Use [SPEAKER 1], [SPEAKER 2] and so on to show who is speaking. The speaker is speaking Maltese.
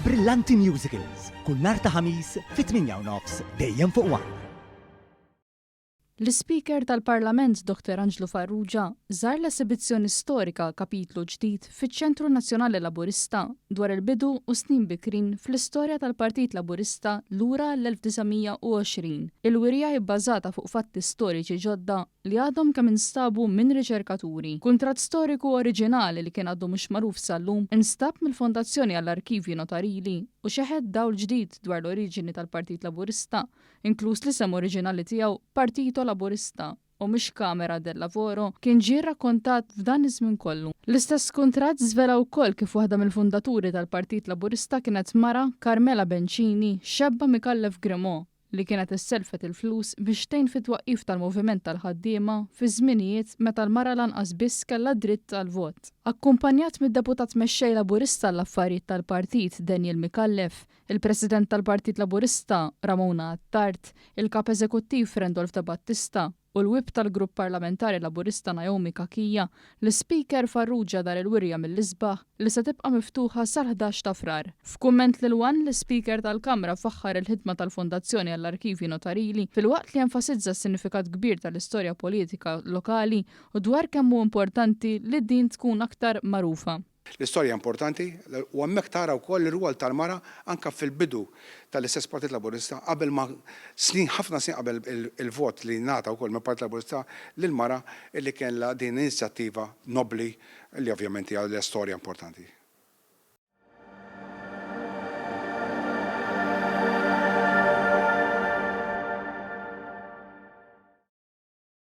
[SPEAKER 1] Brillanti Musicals, kull nhar ta' Ħamis fit-8 u nofs dejjem fuq One.
[SPEAKER 2] L-Ispeaker tal-Parlament Dr Anġlu Farrugia żar l-esibizzjoni storika Kapitlu Ġdid fiċ-Ċentru Nazzjonali Laburista dwar il-bidu u snin bikrin fl-istorja tal-Partit Laburista lura għall-1920. Il-wirja hi bbażata fuq fatti storiċi ġodda li għadhom kemm instabu minn riċerkaturi. Kuntratt storiku oriġinali li kien għadu mhux magħruf sal-lum instab mill-Fondazzjoni għall-Arkivji Notarili u xeħet dawl ġdid dwar l-oriġini tal-Partit Laburista inkluż l-isem oriġinali tiegħu Partito Laburista u mhux Camera del Lavoro, kien ġie rrakkontat f'dan iż-żmien kollu. L-istess kuntratt żvela wkoll kif waħda mill-fundaturi tal-Partit Laburista kienet mara, Carmela Bencini, xebba Micallef Grimaud, li kienet issellfet il-flus biex tgħin fit-twaqqif tal-moviment tal-ħaddiema fi żminijiet meta l-mara lanqas biss kellha dritt għall-vot. Akkumpanjat mid-Deputat Mexxej Laburista għall-Affarijiet tal-Partit Daniel Micallef, Il-President tal-Partit Laburista, Ramona Attard, il-Kap Eżekuttiv Randolph Debattista u l-Whip tal-Grupp Parlamentari Laburista Naomi Cachia, l-Ispeaker Farrugia dar il-wirja mill-isbaħ li se tibqa' miftuħa sal-11 ta' Frar. F'kumment lil one, l-Ispeaker tal-Kamra faħħar il-ħidma tal-Fondazzjoni għall-Arkivji Notarili filwaqt li enfasizza s-sinifikat kbir tal-istorja politika lokali u dwar kemm hu importanti li din tkun aktar magħrufa.
[SPEAKER 3] L-istorja importanti u hemmhekk tara wkoll ir-rwol tal-mara anke fil-bidu tal-istess Partit Laburista qabel ma snin ħafna snin qabel il-vot li ngħata wkoll mill-Partit Laburista lill-mara illi kellha din l-inizjattiva nobbli li ovvjament hija storja importanti.